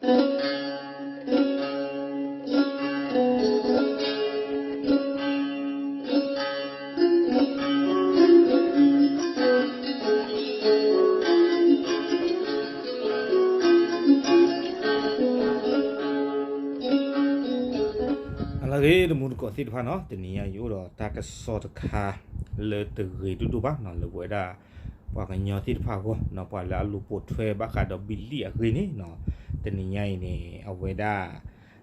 အလၢဂ့ၤ တမူတကိးသ့ၣ်တဖၣ်နီၤ, တနံၤညါအံၤအိၣ်ဒီးတၢ်ကစီၣ်တခါလၢတဂ့ၤဒိၣ်ဒိၣ်ဘၣ်နီၤ, လၢပဝဲဒၣ်ပှၤကညီသ့ၣ်တဖၣ်အဂီၢ်နီၤ, ပှၤလၢအလူၤပိာ်ထွဲဘၣ်ဃးဒီးဘံလံၣ်အဂ့ၢ်န့ၣ်နီၤ, တနံၤညါအံၤန့ၣ် အဝဲဒၣ်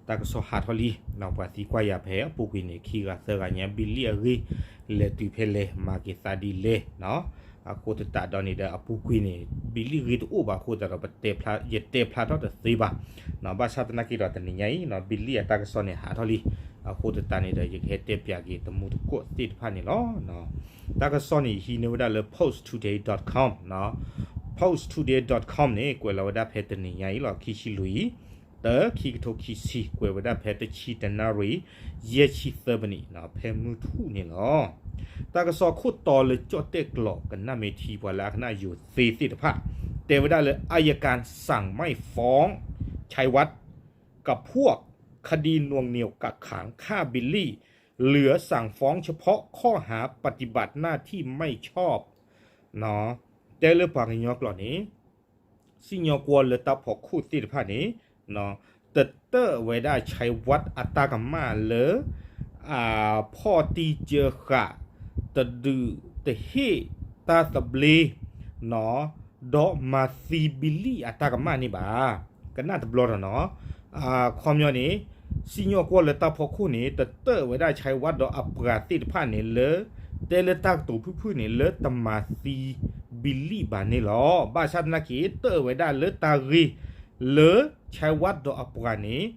တၢ်ကစီၣ်ဟးထီၣ်လံနီၤ, ပှၤသံကွၢ်ယၤဖဲအပူၤကွံာ်န့ၣ် ခံဂၤသၢဂၤညါ ဘံလံၣ်အဂ့ၢ် လဲၤတုၤဖဲလဲၣ် မၤက့ၤသးဒ်လဲၣ်နီၤ, အဃိသတးဒီးန့ၣ်ဒီး အပူၤကွံာ်န့ၣ် ဘံလံၣ်ဂ့ၢ်တအိၣ်ဘၣ်အဃိသတးဒီး ပတဲဖျါ ယတဲဖျါထီၣ်တသ့ဘၣ်နီၤ, ဘၣ်ဆၣ်သနာ်က့ဒီး တနံၤညါအံၤနီၤ ဘံလံၣ်အတၢ်ကစီၣ်န့ၣ်ဟးထီၣ်လံ, အဃိသတးန့ၣ်ဒီး ယကဟဲတဲပၠးက့ၤတမူတကိးသ့ၣ်တဖၣ်န့ၣ်လီၤ. တၢ်ကစီၣ်န့ၣ် ယဟံးန့ၢ်ဝဲဒၣ်လၢ post today dot com နီၤ, post today dot com န့ၣ် ကွဲးလီၤဝဲဒၣ်ဖဲတနံၤညါအံၤလီၤ ခံဆံလွံၢ် တၢ ခံကထိခံဆံ ကွဲးဝဲဒၣ်ဖဲတဆံတနၣ်ရံၣ် ယဲၢ်ဆံသၢမံးနံးနီၤ, ဖဲမုၢ်ထူၣ်န့ၣ်လီၤ. တၢ်ကစီၣ်ခိၣ်တီလၢကၠီၣ်တဲၣ်ကျိာ် ကနၣ်မ့ၢ်ထံ ပှၤလၢအကနၣ်ယိၤသ့သ့ၣ်တဖၣ် တဲဝဲဒၣ်လၢ อัยการสั่งไม่ฟ้อง ชัยวัฒน์ กับพวก คดีหน่วงเหนี่ยวกักขัง ฆ่าบิลลี่ เหลือสั่งฟ้องเฉพาะข้อหาปฏิบัติหน้าที่ไม่ชอบ တဲလၢပှၤကညီကျိာ်န့ၣ် စံၣ်ညီၣ်ကွီၢ်လၢတၢ်ဖီခိၣ်သ့ၣ်တဖၣ်န့ၣ် တတၢၢ်ဝဲဒၣ် ชัยวัฒน์ အတၢ်ကမၣ်လၢ အဖီၣ်တံၢ်စၢဃာ် တဒုးတဟ့ၣ်တၢ်သဘျ့ ဒီးမၤသံဘံလံၣ်အတၢ်ကမၣ်န့ၣ်ဘၣ်. ကနၣ်တဘျီဒီးနီၤ, အခီပညီန့ၣ် စံၣ်ညီၣ်ကွီၢ်လၢတၢ်ဖီခိၣ်န့ၣ် တတၢၢ်ဝဲဒၣ် ชัยวัฒน์ ဒီးအပှၤသ့ၣ်တဖၣ်န့ၣ်လၢ တဲလၢတၢ်ကတိၤဖုၣ်ဖုၣ်န့ၣ် လၢတမၤသံဘံလံၣ်ဘၣ်န့ၣ်လီၤ. ဘၣ်ဆၣ်သနာ်က့ တၢၢ်ဝဲဒၣ်လၢတၢ်ဂ့ၢ်လၢ ชัยวัฒน์ ဒီးအပှၤန့ၣ်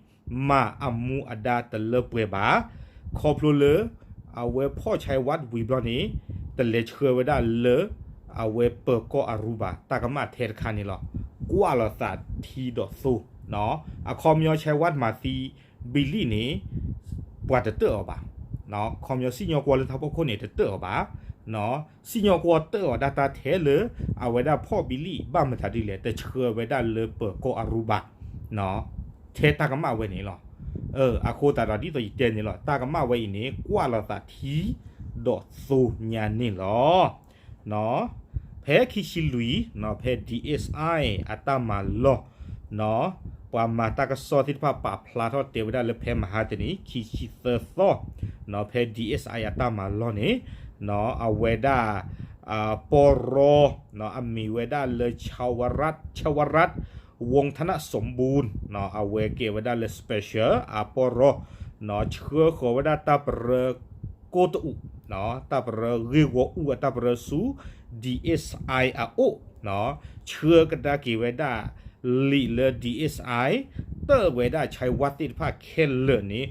မၤအမူအဒါတလၢပှဲၤဘၣ်. ခီဖျိလၢ အဝဲဖီၣ် ชัยวัฒน์ ဝံၤဘျီန့ၣ် တလဲၤဆှၢဝဲဒၣ်လၢ အဝဲပၢၤကီၢ်အရူဘၣ် တၢ်ကမၣ်ထဲတခါန့ၣ်လီၤ. ကွၢ်လိာ်သးထံဒီးသိ, အခီပညီ ชัยวัฒน์ မၤသံဘံလံၣ်န့ၣ် ပှၤတတၢၢ်အီၤဘၣ်. အခီပညီ စံၣ်ညီၣ်ကွီၢ်လၢတၢ်ဖီခိၣ်န့ၣ် တတၢၢ်အီၤဘၣ်. စံၣ်ညီၣ်ကွီၢ်တၢၢ်အီၤဒၣ်တၢ်ထဲလၢ အဝဲဒၣ်ဖီၣ်ဘံလံၣ် ဘၣ်မတၤဒ်လဲၣ် တဆှၢဝဲဒၣ်လၢပၢၤကီၢ်အရူဘၣ် ထဲတၢ်ကမၣ်ဝဲန့ၣ်လီၤ. အဃိသတးဒီး ဒ်သိးယတဲန့ၣ်လီၤ, တၢ်ကမၣ်ဝဲအံၤန့ၣ် ကွၢ်လိာ်သးထံဒီးသိညါန့ၣ်လီၤ. ဖဲခံဆံလွံၢ်နီၤ, ဖဲ DSI အတၢ်မၤလီၢ်နီၤ, ပှၤမၤတၢ်ကစီၣ်သ့ၣ်တဖၣ်ပာ်ဖျါထီၣ်တဲဝဲဒၣ်လၢ ဖဲမဟါတနံၤ ခံဆံသၢသီ နီၤ, ဖဲ DSI အတၢ်မၤလီၢ်န့ၣ်နီၤ, အဝဲဒၣ် ပီၢ်ရီနီၤ, အမံၤဝဲဒၣ်လၢ ชวรัตน์ ชวรัตน์ วงศ์ธนสมบูรณ์နီၤ, အဝဲကဲဝဲဒၣ်လၢ special အပီၢ်ရီနီၤ, ဆှၢဃီၤဝဲဒၣ်တၢ်ပရၢကိတိာ်အူးနီၤ, တၢ်ပရၢဂ့ၢ်ဂီၢ်အူးအတၢ်ပရၢဆူ DSI အအိၣ်နီၤ, ဆှၢကဒါက့ၤဝဲဒၣ်လံာ်လၢ DSI တၢၢ်ဝဲဒၣ် ชัยวัฒน์ သ့ၣ်တဖၣ်ခဲလၢာ်န့ၣ်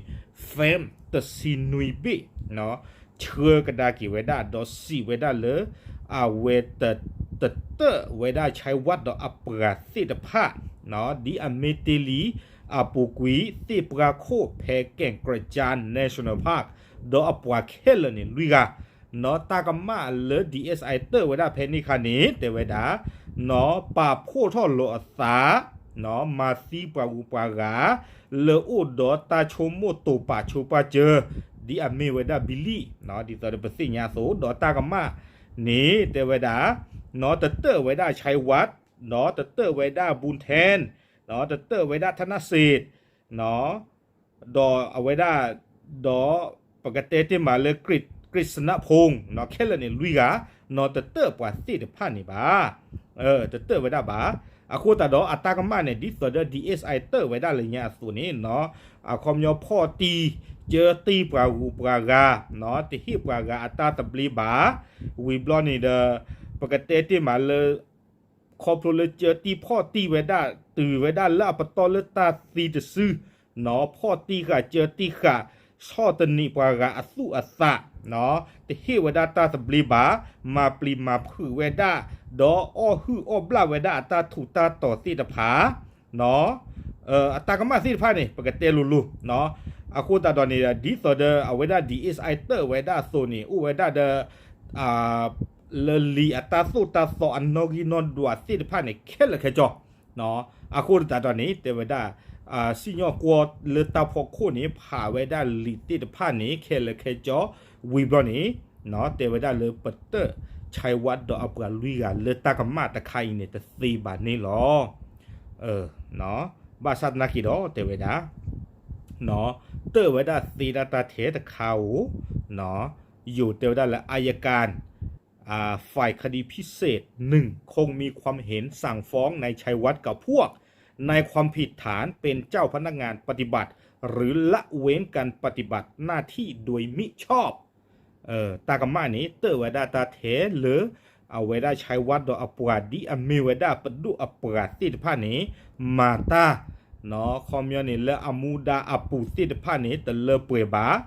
ဖဲ တဆံနွံဘ့ၣ်နီၤ, ဆှၢကဒါက့ၤဝဲဒၣ် ဒီးစံးဝဲဒၣ်လၢ အဝဲတ တတၢၢ်ဝဲဒၣ် ชัยวัฒน์ ဒီးအပှၤသ့ၣ်တဖၣ်နီၤ, ဒ်အမ့ၢ်တ့ၢ်လံအပူၤကွံာ် သ့ၣ်ပှၢ်ခိၣ်ဖဲ แก่งกระจาน National Park ဒီးအပှၤခဲလၢာ်န့ၣ် လွံၢ်ဂၤနီၤ, တၢ်ကမၣ်လၢ DSI တၢၢ်ဝဲဒၣ်ဖဲန့ၣ်အခါန့ၣ် တဲဝဲဒၣ်နီၤ, ပာ်ဖှိၣ်ထီၣ်လိာ်အသး မၤသံပှၤဂုၤပှၤဂၤ လၢအိၣ်ဒီးတၢ်ဆိကမိၣ်တိာ်ပာ်ဆိပာ်စၢၤ ဒ်အမ့ၢ်ဝဲဒၣ်ဘံလံၣ်နီၤ, ဒ်သိးဒီးပသ့ၣ်ညါအသိး ဒီးတၢ်ကမၣ်န့ၣ် တဲဝဲဒၣ်နီၤ, တတၢၢ်ဝဲဒၣ် ชัยวัฒน์ နီၤ, တတၢၢ်ဝဲဒၣ် บุญแทน နီၤ, တတၢၢ်ဝဲဒၣ် ธนเศรษฐ နီၤ, ဒီးအဝဲဒၣ် ဒီးပကတဲတ့ၢ်မးလၢ กฤษ กฤษณพงษ์ နီၤ, ခဲလၢာ်န့ၣ် လွံၢ်ဂၤနီၤ, တတၢၢ်ပှၤသ့ၣ်တဖၣ်န့ၣ်ဘၣ်, တတၢၢ်ဝဲဒၣ်ဘၣ်. အဃိသတးဒီးအတၢ်ကမၣ်န့ၣ် ဒ်သိးဒီး DSI တၢၢ်ဝဲဒၣ်လၢညါအသိးန့ၣ်နီၤ, အခီပညီဖီၣ်တံၢ် ကၢတံၢ်ပှၤဂုၤပှၤဂၤနီၤ, တဟ့ၣ်ပှၤဂၤအတၢ်သဘျ့ဘၣ်. ဝံၤဘျီန့ၣ်ဒီး ပကတဲတ့ၢ်မးလၢ ခီဖျိလၢကၢတံၢ်ဖီၣ်တံၢ်ဝဲဒၣ် တုၤဝဲဒၣ်လၢအပတီၢ်လၢတၢ်သံတစုနီၤ, ဖီၣ်တံၢ်ဃာ်ကၢတံၢ်ဃာ် ဆီၣ်သနံးပှၤဂၤအသူၣ်အသးနီၤ, တဟ့ၣ်ဝဲဒၣ်တၢ်သဘျ့ဘၣ်, မၤပျံၤမၤဖုးဝဲဒၣ် ဒီးအီၣ်ဟုၣ်အီၣ်ဘျၣ်ဝဲဒၣ်အတၢ်ထူးတၢ်တီၤသ့ၣ်တဖၣ်နီၤ, အတၢ်ကမၣ်သ့ၣ်တဖၣ်န့ၣ် ပကတဲလိၤလိၤနီၤ. အဃိသတးဒီးန့ၣ် ဒ်သိးဒီးအဝဲဒၣ် DSI တၢၢ်ဝဲဒၣ်အသိးန့ၣ် အိၣ်ဝဲဒၣ်ဒီး လၢလံာ်အတၢ်သိၣ်တၢ်သီအနီၣ်ဂံၢ်နီၣ်ဒွးသ့ၣ်တဖၣ်န့ၣ် ခဲလၢာ်ခဲဆ့နီၤ, အဃိသတးဒီးန့ၣ် တဲဝဲဒၣ် စံၣ်ညီၣ်ကွီၢ်လၢတၢ်ဖီခိၣ်န့ၣ် ဖးဝဲဒၣ်လံာ်သ့ၣ်တဖၣ်န့ၣ် ခဲလၢာ်ခဲဆ့ ဝံၤဘျီန့ၣ် တဲဝဲဒၣ်လၢပတၢၣ်ဆဲးဝးဒီးအပှၤလွံၢ်ဂၤလၢတၢ်ကမၣ်တခါအံၤန့ၣ် တသ့ဘၣ်န့ၣ်လီၤ. ဘၣ်ဆၣ်သနာ်က့ဒီး တဲဝဲဒၣ် တၢၣ်ဝဲဒၣ်သ့ဒၣ်တၢ်ထဲတခါဧိၤ ယိၤတဲဝဲဒၣ်လၢ อัยการ อ่า ฝ่ายคดีพิเศษหนึ่ง คงมีความเห็นสั่งฟ้องนายชัยวัฒน์กับพวก ในความผิดฐานเป็นเจ้าพนักงานปฏิบัติหรือละเว้นการปฏิบัติหน้าที่โดยมิชอบ တၢ်ကမၣ်န့ၣ် တၢၣ်ဝဲဒၣ်တၢ်ထဲလၢ အဝဲဒၣ်ဆဲးဝးဒီးအပှၤဒ်အမ့ၢ်ဝဲဒၣ်ပဒိၣ်အပှၤသ့ၣ်တဖၣ်န့ၣ် မၤတၢ် ခီပညီန့ၣ် လၢအမူဒါအပူၤသ့ၣ်တဖၣ်န့ၣ် တလၢပှဲၤဘၣ်.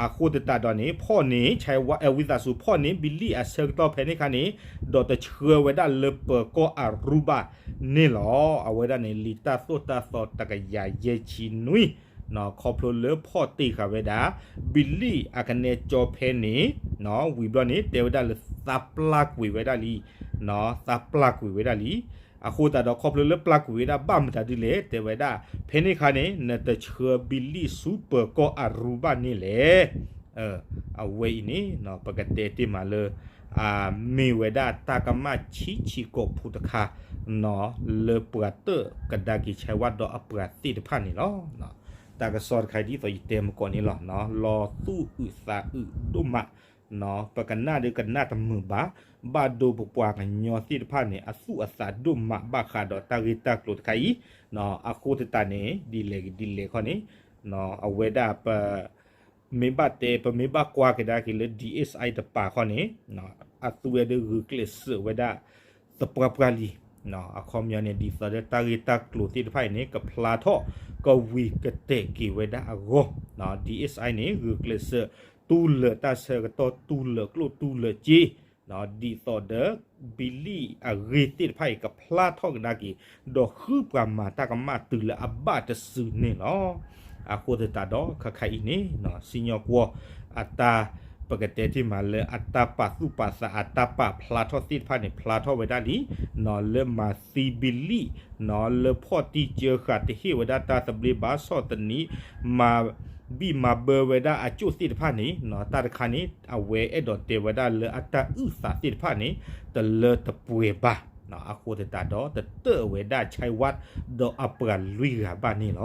အဃိသတးဒီးန့ၣ် ဖီၣ်န့ၢ် ဆဲးဝး ဝံသးစူၤဖီၣ်န့ၢ် ဘံလံၣ်အဆၢကတီၢ်ဖဲန့ၣ်အခါန့ၣ် ဒီးတဆှၢဝဲဒၣ်လၢပၢၤကီၢ်အရူဘၣ်န့ၣ်လီၤ. အဝဲဒၣ်န့ၣ် လံာ်တၢ်သိၣ်တၢ်သီတကယၤယဲၢ်ဆံနွံ ခီဖျိလၢဖီၣ်တ့ၢ်ဃာ်ဝဲဒၣ် ဘံလံၣ်အကနဲကၠီဖဲန့ၣ် ဝံၤဘျီန့ၣ် တဲဝဲဒၣ်လၢသးပျၢ်ကွံာ်ဝဲဒၣ်လံ သးပျၢ်ကွံာ်ဝဲဒၣ်လံ. အဃိသတးဒီး ခီဖျိလၢပျၢ်ကွံာ်ဝဲဒၣ်ဘၣ်မတၤဒ်လဲၣ် တဲဝဲဒၣ် ဖဲန့ၣ်အခါန့ၣ် နတဆှၢဘံလံၣ်ဆူပၢၤကီၢ်အရူဘၣ်န့ၣ်လဲၣ်. အဝဲအံၤန့ၣ် ပကတဲတ့ၢ်မးလၢ မ့ၢ်ဝဲဒၣ်တၢ်ကမၣ်ဆံးဆံးကိာ်ဖိတခါ လၢပှၤတၢၣ်ကဒါက့ၤဆဲးဝးဒီးအပှၤသ့ၣ်တဖၣ်န့ၣ်လီၤ. တၢ်ကစီၣ်တခါဒ်သိးယတဲမကီးန့ၣ်လီၤ. လီၤသူၣ်အုးသးအုးဒိၣ်မး ပကနၣ်ဒီးကနၣ်တမုာ်ဘၣ်, ဘၣ်ဒိပပှၤကညီသ့ၣ်တဖၣ်န့ၣ် အသူၣ်အသးဒိၣ်မးဘၣ်ဃးဒီးတၢ်ဂ့ၢ်တၢ်ကျိၤတခါအံၤ, အဃိသတးန့ၣ် ဒ်လဲၣ်ဂ့ၤဒ်လဲၣ်ခီန့ၣ်, အဝဲဒၣ်ပ မ့ၢ်ဘၣ်တဲ ပမ့ၢ်ဘၣ်ကွၢ်ကဒါက့ၤလၢ DSI တပၤခီန့ၣ်, အသုဝဲဒၣ်ဂုာ်ကျဲးစၢးဝဲဒၣ် သပှၢ်ပှၢ်လံ. အခီပညီန့ၣ် ဒ်သိးဒီးတၢ်ဂ့ၢ်တၢ်ကျိၤသ့ၣ်တဖၣ်အံၤန့ၣ် ကဖျါထီၣ်ကဝံၤကတဲာ်က့ၤဝဲဒၣ်အဂီၢ်, DSI န့ၣ် ဂုာ်ကျဲးစၢး တူၢ်လၢာ်တၢ်ဆၢကတီၢ် တူၢ်လၢာ်ကျိၣ်တူၢ်လၢာ်စ့ ဒ်သိးဒီး ဘံလံၣ်အဂ့ၢ်သ့ၣ်တဖၣ်အံၤ ကဖျါထီၣ်ကဒါက့ၤ ဒီးဃုပှၤမၤတၢ်ကမၣ်တုၤလၢအဘၣ်တစုန့ၣ်လီၤ. အဃိသတးဒီး ခဲခါအံၤန့ၣ် စံၣ်ညီၣ်ကွီၢ်အတၢ် ပကတဲတ့ၢ်မးလၢအတၢ်ပာ်သူၣ်ပာ်သး အတၢ်ပာ်ဖျါထီၣ်သ့ၣ်တဖၣ်န့ၣ် ဖျါထီၣ်ဝဲဒၣ်လံ, လၢမၤသံဘံလံၣ် လၢဖီၣ်တံၢ်စၢဃာ်တဟ့ၣ်ဝဲဒၣ်တၢ်သဘျ့ဘၣ် ဆီၣ်သနံး မၤဘံၣ်မၤဘၢဝဲဒၣ်အကၠိၣ်သ့ၣ်တဖၣ်န့ၣ်, တၢ်တခါန့ၣ် အဝဲအဲၣ်ဒိးတဲဝဲဒၣ်လၢအတၢ်အုၣ်သးသ့ၣ်တဖၣ်န့ၣ် တလၢတပှဲၤဘၣ်. အဃိသတးဒီး တတၢၣ်ဝဲဒၣ်ဆဲးဝးဒီးအပှၤလွံၢ်ဂၤဘၣ်န့ၣ်လီ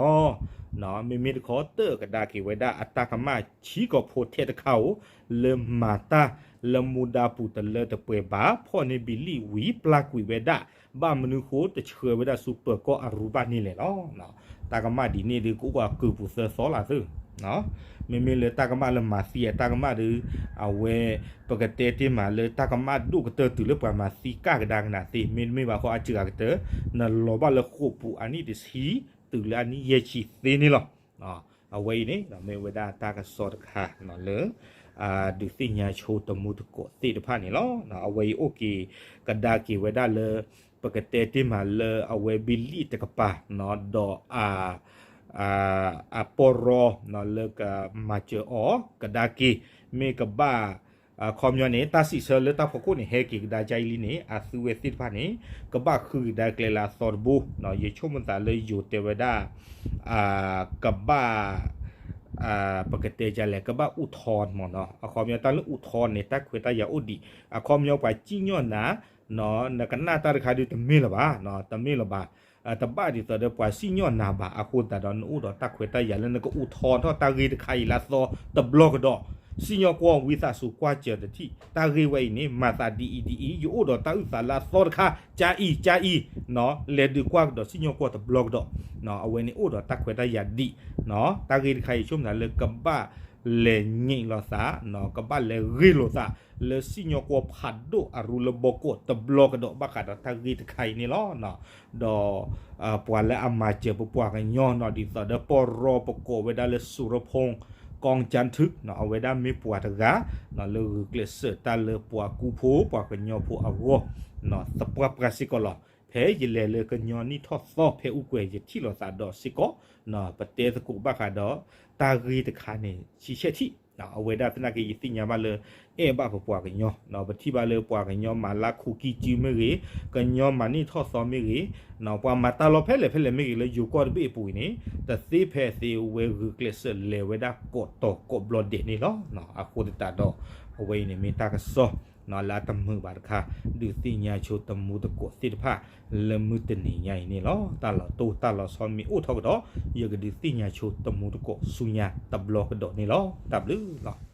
ၤ. မ့မ့ၢ်တခီ တၢၣ်ကဒါက့ၤဝဲဒၣ်အတၢ်ကမၣ်ဆံးကိာ်ဖိထဲတခါဧိၤ လၢမၤတၢ်လၢမူဒါပူၤတလၢတပှဲၤဘၣ် ဖီၣ်န့ၢ်ဘံလံၣ်ဝံၤ ပျၢ်ကွံာ်ဝဲဒၣ် ဘၣ်မနုၤဃိတဆှၢဝဲဒၣ်ဆူပၢၤကီၢ်အရူဘၣ်န့ၣ်လဲၣ်လီၤ. တၢ်ကမၣ်ဒ်န့ၣ်ဒုး ကအိၣ်အကုာ်ပူၤသၢသီလၢသု မ့မ့ၢ်လၢတၢ်ကမၣ်လၢမၤသံအတၢ်ကမၣ်ဒုး အဝဲ ပကတဲတ့ၢ်မးလၢတၢ်ကမၣ်ဒိၣ်ကတၢၢ်တုၤလၢပှၤမၤသံကၢ်ကဒါကနၣ်သ့ မ့တမ့ၢ်ဘၣ်ဃီအစှၤကတၢၢ် နလီၤဘၣ်လၢဃိာ်ပူၤအနံၣ်တဆံ တုၤလၢအနံၣ်ယဲၢ်ဆံသ့န့ၣ်လီၤ. အဝဲအံၤန့ၣ် မ့ၢ်ဝဲဒၣ်တၢ်ကစီၣ်တခါလၢ ဒုးသ့ၣ်ညါဆိတမူတကိးသ့ၣ်တဖၣ်န့ၣ်လီၤ. အဝဲအံၤအိၣ်က့ၤကဒါက့ၤဝဲဒၣ်လၢ ပကတဲတ့ၢ်မးလၢအဝဲဘံလံၣ်တကပၤ ဒီး အပီၢ်ရီလၢကမၤစၢၤအီၤကဒါက့ၤ မ့ၢ်ကဘၣ် အခီပညီန့ၣ် တၢ်စံးဆၢလၢတၢ်ဖီခိၣ်န့ၣ် ဟဲက့ၤကဒါက့ၤလံန့ၣ် အသုဝဲသ့ၣ်တဖၣ်န့ၣ် ကဘၣ်ဃုကဒါကျဲလၢအသီတဘိ, ယဆိကမိၣ်သးလၢယိၤတဲဝဲဒၣ် ကဘၣ် ပကတဲဒ်လဲၣ် ကဘၣ်အုးထီမ့ၢ်နီၤ, အခီပညီတၢ်လၢအုးထီန့ၣ် တၢ်ခွဲးတၢ်ယာ်အိၣ်ဒံး, အခီပညီပှၤစံၣ်ညီၣ်နၤ နကနၣ်တၢ်တခါဒုးတမ့ၢ်လၢၤဘၣ်, တမ့ၢ်လၢၤဘၣ်, တဘၣ်ဒ်သိးဒီးပှၤစံၣ်ညီၣ်နၤဘၣ်, အဃိသတးဒီးနအိၣ်ဒီးတၢ်ခွဲးတၢ်ယာ်လၢနကအုးထီထီၣ်တၢ်ဂ့ၢ်တခါအံၤလၢအသီတဘျီကဒီး, စံၣ်ညီၣ်ကွီၢ်ဝံသးစူၤကွၢ်စၢၤတထံၣ်, တၢ်ဂ့ၢ်ဝဲအံၤန့ၣ် မၤသးဒ်အံၤဒ်အံၤ, ယအိၣ်ဒီးတၢ်အုၣ်သးလၢအသီတခါ, ကါအံၤ, ကါအံၤ, လဲၤဒုးကွၢ်ကဒီးစံၣ်ညီၣ်ကွီၢ်တဘျီကဒီး, အဝဲန့ၣ်အိၣ်ဒီးတၢ်ခွဲးတၢ်ယာ်ဒံး, တၢ်ဂ့ၢ်တခါအံၤဆိကမိၣ်သးလၢကဘၣ် လဲၤညံးလိာ်သး, ကဘၣ်လဲၤဂ့ၢ်လိာ်သး လၢစံၣ်ညီၣ်ကွီၢ်ဖးဒိၣ်အရူလၢဘီကီးတဘျီကဒီးဘၣ်ဃးဒီးတၢ်ဂ့ၢ်တခါအံၤန့ၣ်လီၤ. ဒီး ပှၤလၢအမၤစၢၤပပှၤကညီနီၤ ဒ်သိးဒီးပီၢ်ရီပကိးဝဲဒၣ်လၢ สุรพงษ์ กองจันทึก အဝဲဒၣ်မ့ၢ်ပှၤတဂၤ လၢဂုာ်ကျဲးစၢးတၢ်လၢပှၤကူဖိ ပှၤကညီဖိအဂီၢ် သပှၢ်ပှၢ်စ့ၢ်ကီးလီၤ. ဖဲယလဲၤလၢကညီနံၣ်ထီၣ်သီဖဲအူကွဲၤ ယထံၣ်လိာ်သးဒီးစ့ၢ်ကီး ပတဲသကိးဘၣ်ဃးဒီး တၢ်ဂ့ၢ်တခါန့ၣ် ဆံဆဲးထံၣ် အဝဲဒၣ်သနာ်က့ ယသ့ၣ်ညါဘၣ်လၢ အဲၣ်ဘၣ်ပပှၤကညီ, ပထံၣ်ဘၣ်လၢပှၤကညီမၤလၢခိၣ်ကံကၠူမ့ၢ်ဂ့ၤ, ကညီမၤန့ၢ်ထီၣ်သီမ့ၢ်ဂ့ၤ, ပှၤမၤတၢ်လီၤဖဲလဲၣ်ဖဲလဲၣ်မ့ၢ်ဂ့ၤ လၢယိၤကီၢ်တဘ့ၣ်အပူၤအံၤန့ၣ် တသ့ဖဲအသ့ဝဲ ဂုာ်ကျဲးစၢးလဲၤဝဲဒၣ်ကိးတီၤကိးဘျီဒဲးန့ၣ်လီၤ. အဃိသတးဒီး အဝဲအံၤန့ၣ်မ့ၢ်တၢ်ကစီၣ် လၢအတမုာ်ဘၣ်တခါ ဒုးသ့ၣ်ညါဆိတမူတကိးသ့ၣ်တဖၣ် လၢမုၢ်တနံၤညါအံၤန့ၣ်လီၤ. တၢ်လီၤတိၢ်တၢ်လီၤဆီမ့ၢ်အိၣ်ထီၣ်ကဒီး ယကဒုးသ့ၣ်ညါဆိတမူတကိးဆူညါတဘျီကဒီးန့ၣ်လီၤ. တၢ်ဘျုးလီၤ.